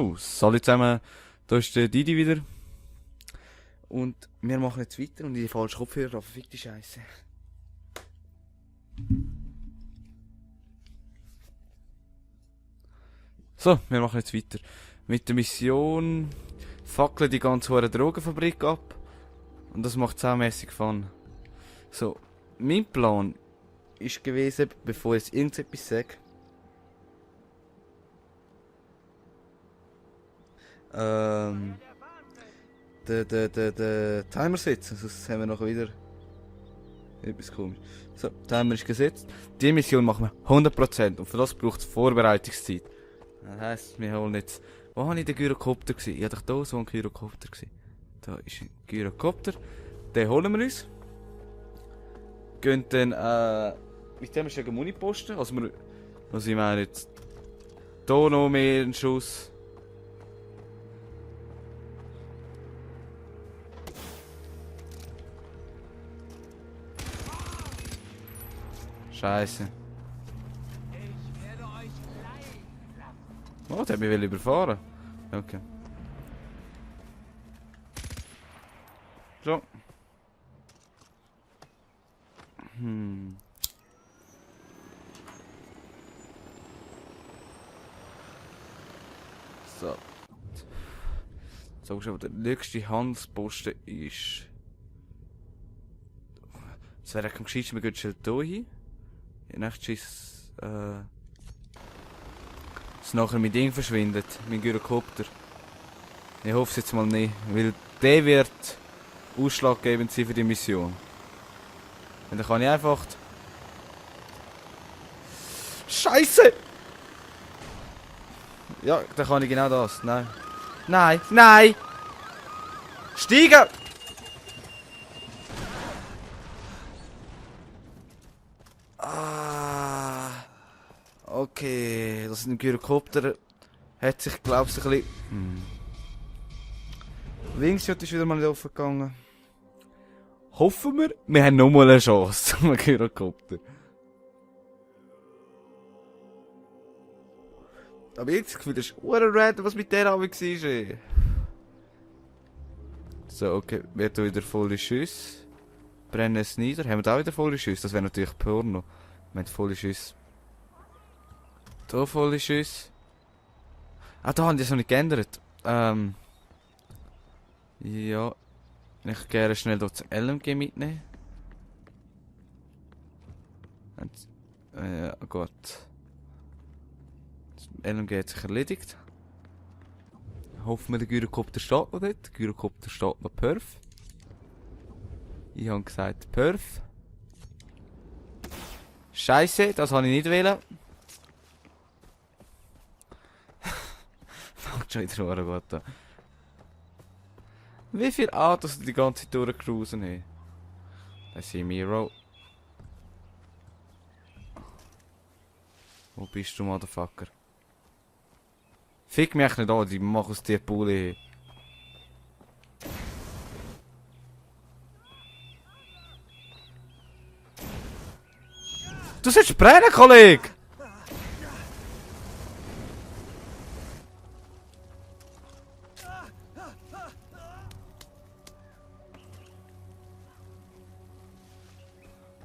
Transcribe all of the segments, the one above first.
Jo, salut zusammen, da ist der Didi wieder. Und wir machen jetzt weiter und ich falsche Kopfhörer auf, verfickte Scheiße. So, wir machen jetzt weiter. Mit der Mission fackeln die ganze hohe Drogenfabrik ab. Und das macht saumässig Fun. So, mein Plan ist gewesen, bevor ich jetzt irgendetwas sage, den Timer setzen, sonst haben wir nachher wieder etwas komisch. So, Timer ist gesetzt. Die Mission machen wir 100% und für das braucht es Vorbereitungszeit. Das heisst, wir holen jetzt... Wo habe ich den Gyrokopter gesehen? Ich hatte doch da so einen Gyrokopter gesehen. Da ist ein Gyrokopter. Den holen wir uns. Gehen dann, mit dem ist ja Muni posten. Also ich meine jetzt... Hier noch mehr einen Schuss. Scheiße. Oh, der hat mich überfahren. Okay. So. So. Sag schon, der nächste Handelsposten ist... Es wäre kein Geschichte, wir gehen schnell hier hin. Nächstes ist, dass nachher mein Ding verschwindet, mein Gyrokopter. Ich hoffe es jetzt mal nicht, weil der wird ausschlaggebend sein für die Mission. Und dann kann ich einfach... Scheiße! Ja, dann kann ich genau das. Nein. Nein! Nein! Steigen! Okay, das ist ein Gyrokopter. Hat sich, glaube ich, ein bisschen... Wingshot ist wieder mal nicht offen gegangen. Hoffen wir haben nochmal eine Chance zum Gyrokopter. Aber ich habe das Gefühl, das ist random, was mit der aber war. Ey. So, okay, wir haben wieder volle Schüsse. Brennen es nieder. Haben wir da wieder volle Schüsse? Das wäre natürlich Porno. Wir haben volle Schüsse. Da volle Schüsse. Ah, da haben die es noch nicht geändert. Ja. Ich gerne schnell dort das LMG mitnehmen. Ja, gut. Das LMG hat sich erledigt. Hoffen wir, der Gyrokopter steht noch dort. Der Gyrokopter steht noch perf. Ich habe gesagt perf. Scheiße, das habe ich nicht wählen. Macht schon wieder gut da. Wie viele Autos die ganze Zeit durchgecruisen haben? Das ist Miro. Wo bist du, Motherfucker? Fick mich nicht an, die machen aus dir Pulli. Du sollst brennen, Kollege!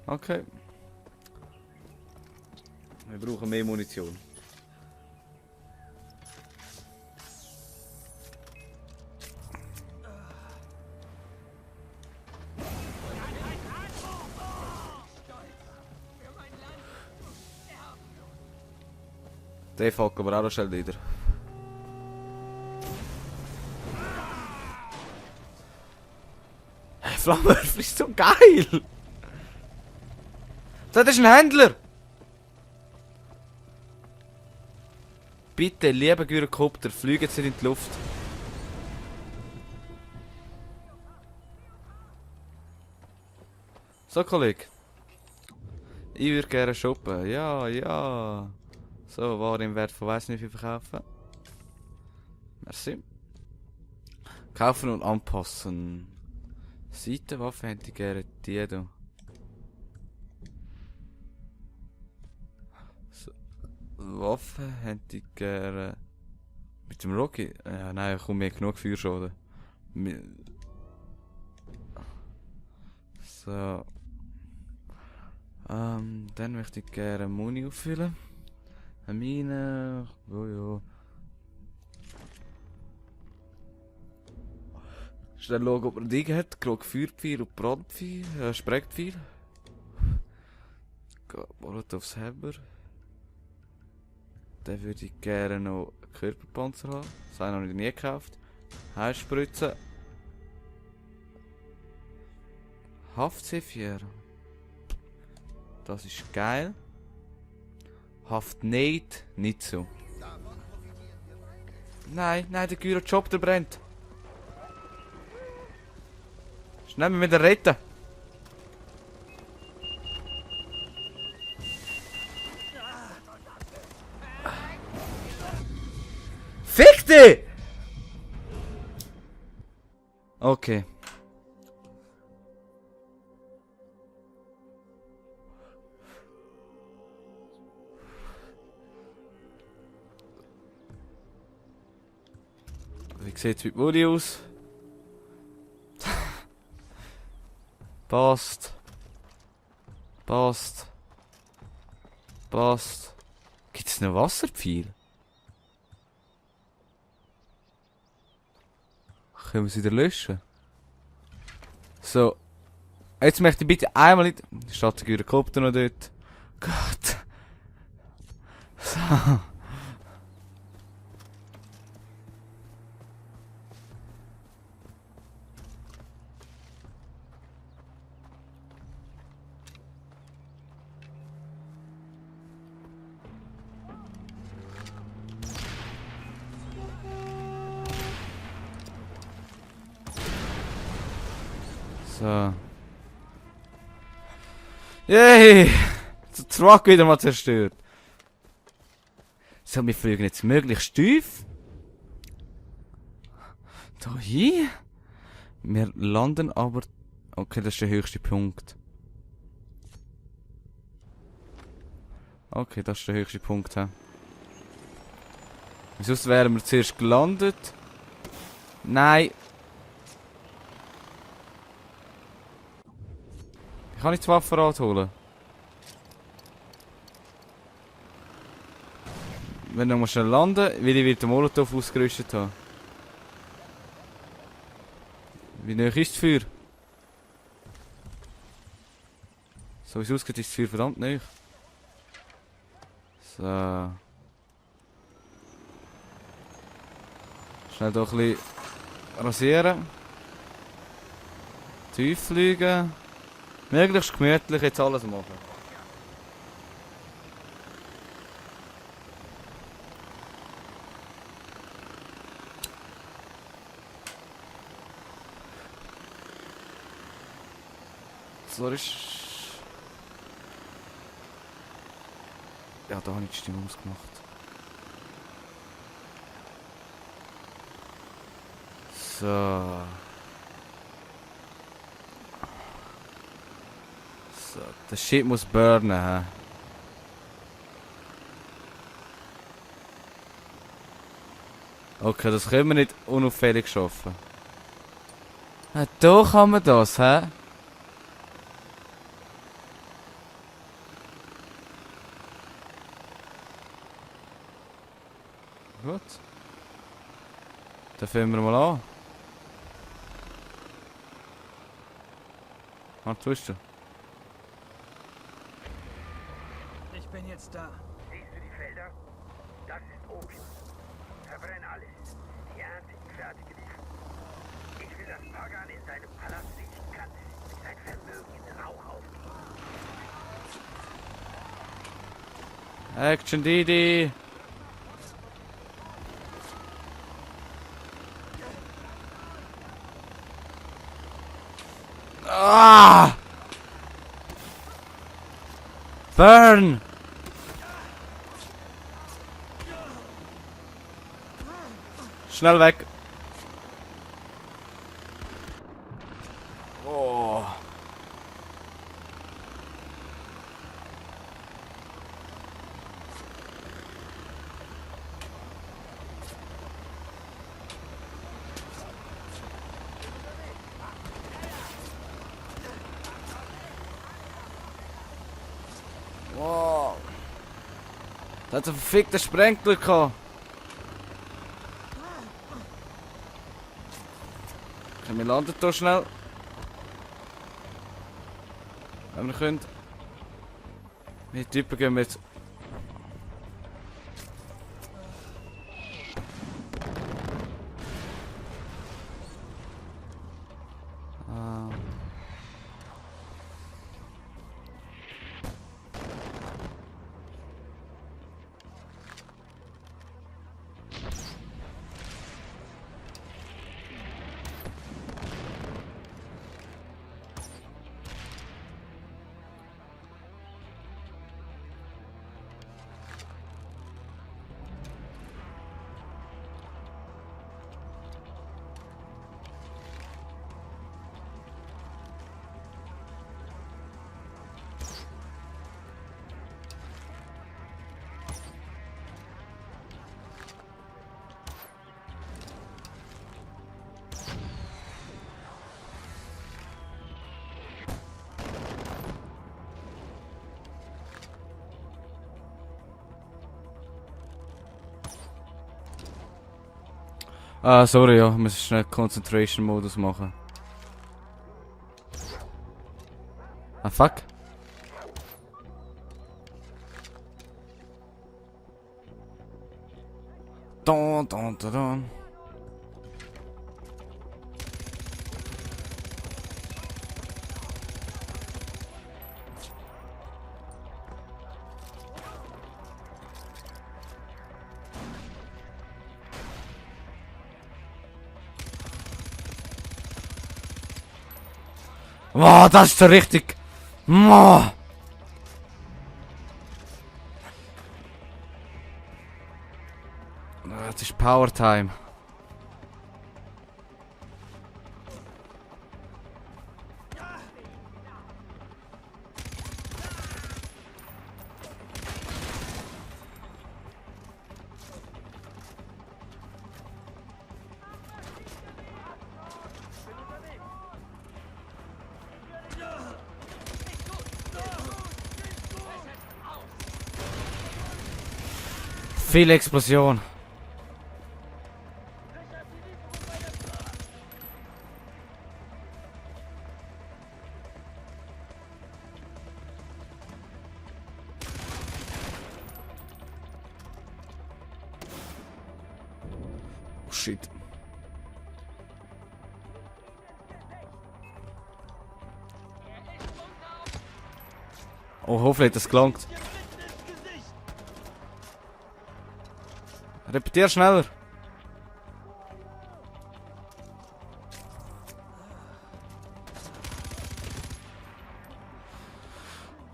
Okay. Wir brauchen mehr Munition. Der fuck aber auch noch schnell wieder. Hey, Flammenwerfer ist so geil! Das ist ein Händler! Bitte, lieber Gyrokopter, fliegen Sie nicht in die Luft. So, Kollege. Ich würde gerne shoppen. Ja, ja. So, Ware im Wert von weiss nicht wie viel verkaufen. Merci. Kaufen und anpassen. Seitenwaffe hätte ich gerne die hier. So. Waffe hätte ich gerne Mit dem Rocky? Ja, nein, komm, mir genug Feuerschaden. So. Dann möchte ich gerne Muni auffüllen. Eine Mine. Oh ja. Schnell schauen, ob man Dinge hat. Gerade Feuerpfeil und Brandpfeil. Sprengpfeil. Molotovs Hammer. Dann würde ich gerne noch einen Körperpanzer haben. Das habe ich noch nie gekauft. Heilspritzen. Haft-C4. Das ist geil. Haft nicht so. Nein, der Gyro-Job, der brennt. Schnell, wir müssen retten. Fick dich! Okay. Wie sieht es mit Muni aus? Passt. Gibt es noch Wasserpfeil? Können wir sie wieder löschen? So. Jetzt möchte ich bitte einmal nicht... Steht der Gyrokopter noch dort? Gott. So. So. Yay! Der Truck wieder mal zerstört. So, wir fliegen jetzt möglichst tief. Da hin. Wir landen aber... Okay, das ist der höchste Punkt. Okay, das ist der höchste Punkt. He. Sonst wären wir zuerst gelandet. Nein. Ich kann nicht das Waffenrad holen. Wenn wir schnell landen, weil ich den Molotow ausgerüstet haben. Wie nah ist das Feuer? So wie es aussieht, ist das Feuer verdammt nah. So. Schnell hier ein bisschen rasieren. Tief fliegen. Möglichst gemütlich jetzt alles machen. So ist... Ja, da habe ich die Stimme ausgemacht. So. So, der Shit muss burnen, hä? Okay, das können wir nicht unauffällig schaffen. Ja, da kann man das, hä? Gut. Dann fangen wir mal an. Was tust du? Ich bin jetzt da. Siehst du die Felder? Das ist Opium. Verbrenn alles. Die Ernte ist fertig geliefert. Ich will, dass Pagan in seinem Palast richten kann, wie sein Vermögen in Rauch aufgeht. Action Didi! Ah! Burn! Schnell weg! Oh. Da hat einen verfickten Sprengler gehabt. Okay, wir landen hier schnell. Wenn wir können. Mit Typen gehen wir jetzt. Ah. Ah, sorry, ja, wir müssen schnell Concentration-Modus machen. Ah, fuck. Don, don, don, don. Wow, das ist so richtig. Wow. Das ist Power Time. Viel Explosion. Oh shit. Oh, hoffentlich hat das gelangt. Repetier schneller.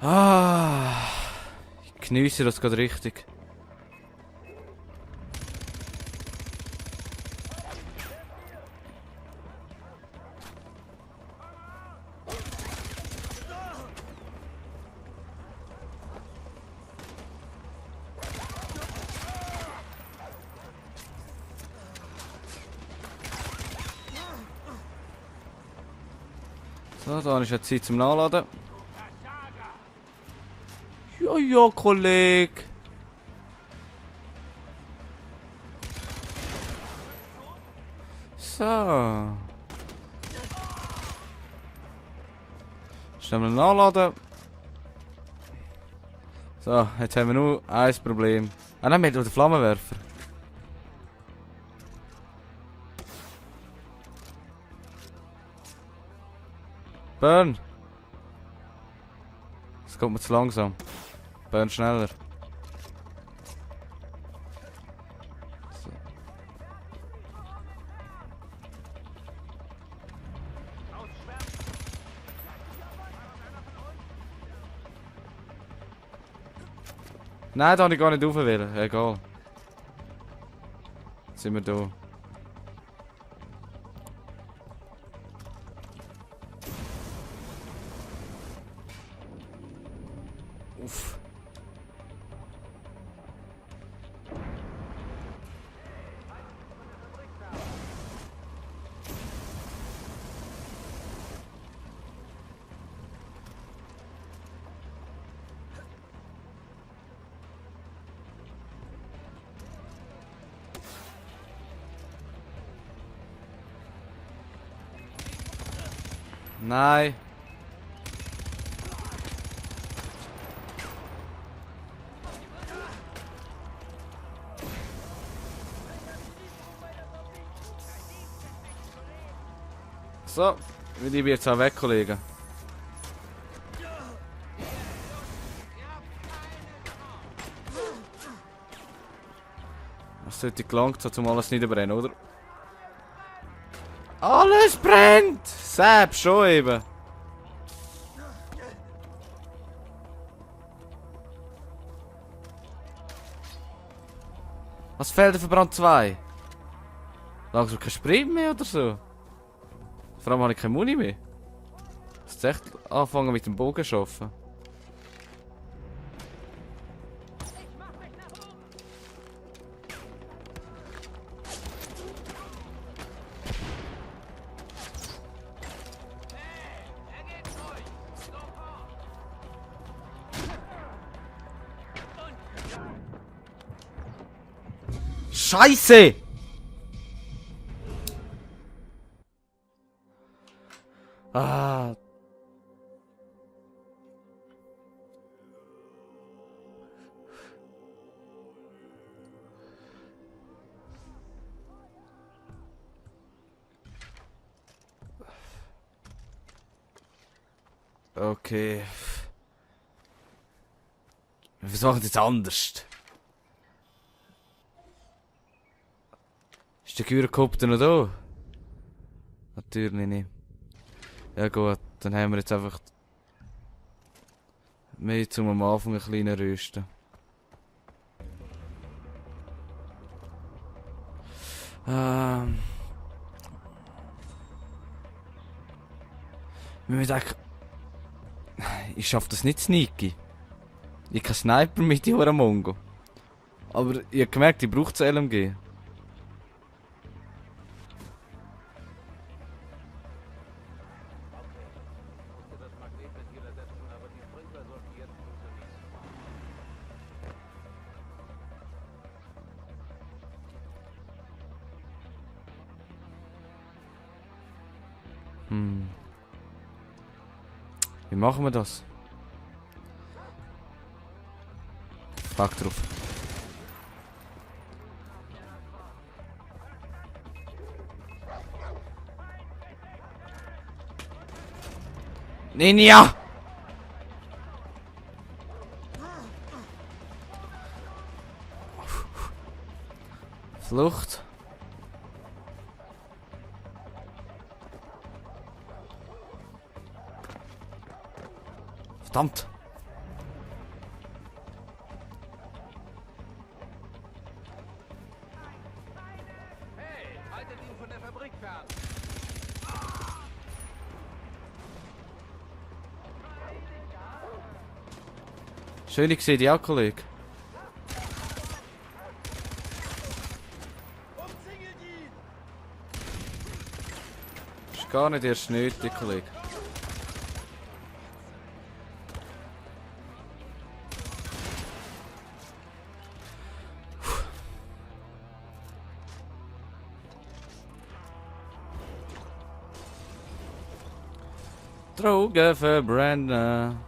Ah, ich genieße das gerade richtig. So, da ist jetzt Zeit zum Nachladen. Ja, ja, Kollege. So. Schnell mal nachladen. So, jetzt haben wir nur ein Problem. Ah nein, wir haben den Flammenwerfer. Burn! Das kommt mir zu langsam. Burn schneller. So. Nein, da habe ich gar nicht raufwählen. Egal. Jetzt sind wir da. Uff. Nein. So, ich bin jetzt auch weg, Kollege. Das sollte gelangt, so zum alles niederbrennen, oder? Alles brennt! Sepp, schon eben. Was fehlt für Brand 2? Langsam kein Sprit mehr oder so? Vor allem habe ich keine Muni mehr. Jetzt echt anfangen mit dem Bogen zu arbeiten. Scheiße! Ah. Okay. Wir versuchen es jetzt anders. Ist der Gyrokopter noch da? Natürlich nicht. Ja gut, dann haben wir jetzt einfach mehr zum am Anfang ein kleiner Rösten. Wir müssen eigentlich... Ich schaff das nicht sneaky. Ich habe keinen Sniper mit, die Mongo. Aber ich habe gemerkt, ich brauche das LMG. Wie machen wir das? Fuck drauf. Ninja! Flucht. Verdammt! Hey, haltet ihn von der Fabrik fern! Schön gesehen, ja, Kollege. Ist gar nicht erst nötig, Kollege. Drogen verbrennen.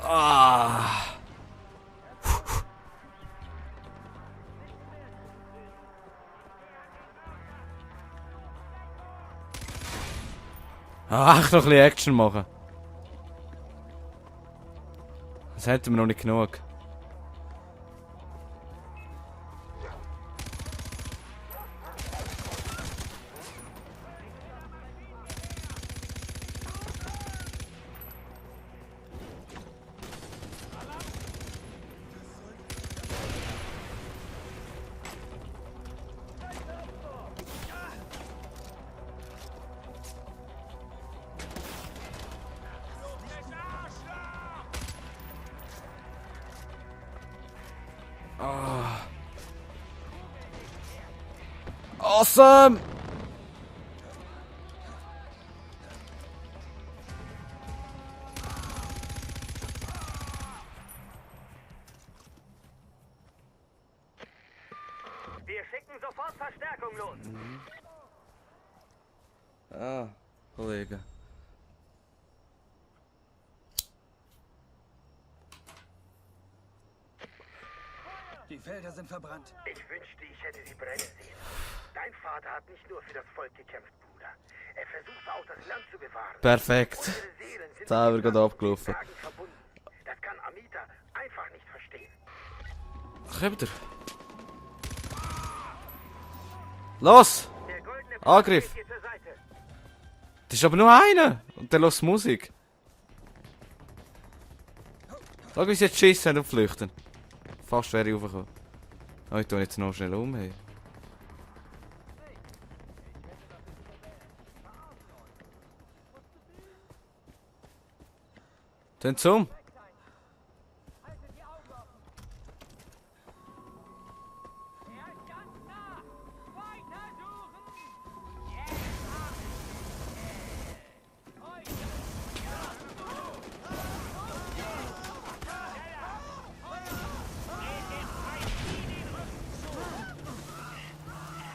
Ah. Ach, noch ein bisschen Action machen. Das hätten wir noch nicht genug. Awesome! schicken sofort Verstärkung los. Ah, Kollege. Die Felder sind verbrannt. Ich wünschte, ich hätte sie brennen sehen. Dein Vater hat nicht nur für das Volk gekämpft, Bruder. Er versuchte auch das Land zu bewahren. Perfekt. Unsere Seelen sind Da haben wir mit gerade den abgelaufen. Tagen verbunden. Das kann Amita einfach nicht verstehen. Kommt er. Los! Der goldene Angriff. steht dir zur Seite. Das ist aber nur einer. Und der lässt Musik. Schau, wie sie jetzt Schiss haben und flüchten. Fast wäre ich raufgekommen. Oh, ich tue jetzt noch schnell um. Hey. Dann zum.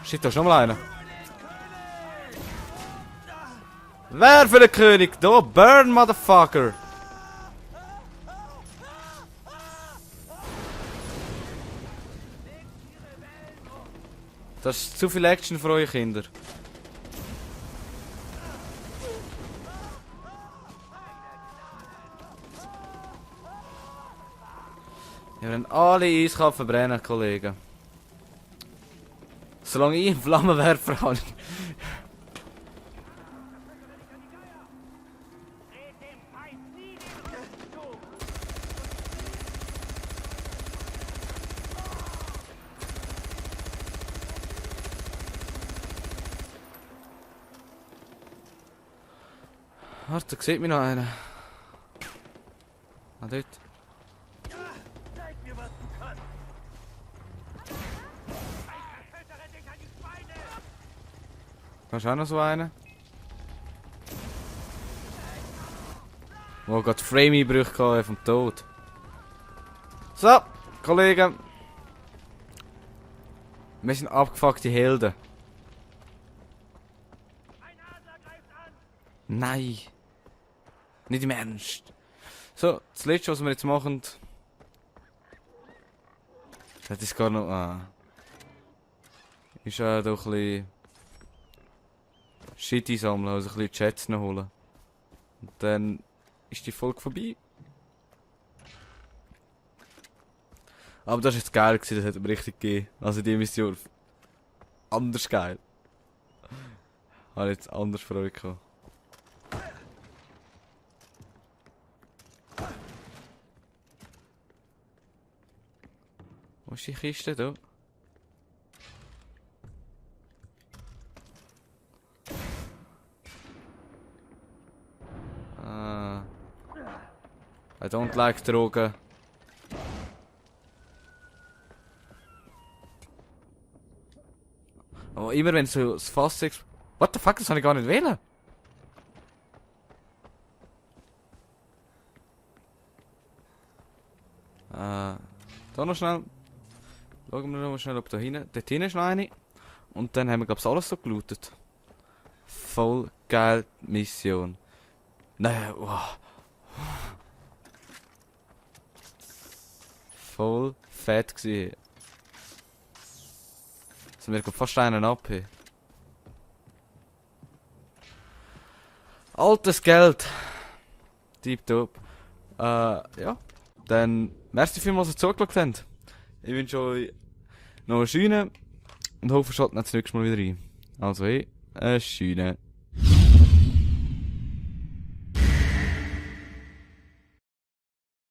Shit, da ist noch mal einer. Wer für den König? Da, burn, Motherfucker! Das ist zu viel Action für eure Kinder. Wir werden alle Eiskalt verbrennen, Kollegen. Solange ich einen Flammenwerfer habe. Warte, da sieht mich noch einer. Ah, dort. Zeig mir, was du kannst. Da ist auch noch so einer. Wo gerade Frame-Einbrüche hatte vom Tod. So, Kollegen. Wir sind abgefuckte Helden. Nein. Nicht im Ernst. So, das letzte, was wir jetzt machen. Das ist gar noch. Ah. Ist doch ein bisschen. Shit sammeln, also ein bisschen Chats noch holen. Und dann ist die Folge vorbei. Aber das war jetzt geil, das hat mir richtig gegeben. Also die Mission. Anders geil. Habe jetzt anders Freude gehabt. Wo ist die Kiste da? I don't like Drogen. Aber immer wenn so das Fass ist. What the fuck, das habe ich gar nicht wählen. Da noch schnell. Schauen wir noch schnell, ob da hinten. Dort hinten ist noch eine. Und dann haben wir, glaube ich, alles so gelootet. Voll geil Mission. Nein, wow. Voll fett gewesen. Also mir geht fast einen ab hier. Altes Geld. Tipptopp. Ja. Dann merci vielmals, dass ihr zugeschaut habt. Ich wünsche euch noch einen schönen und hoffe, ihr schaltet das nächste Mal wieder rein. Also hey, einen schönen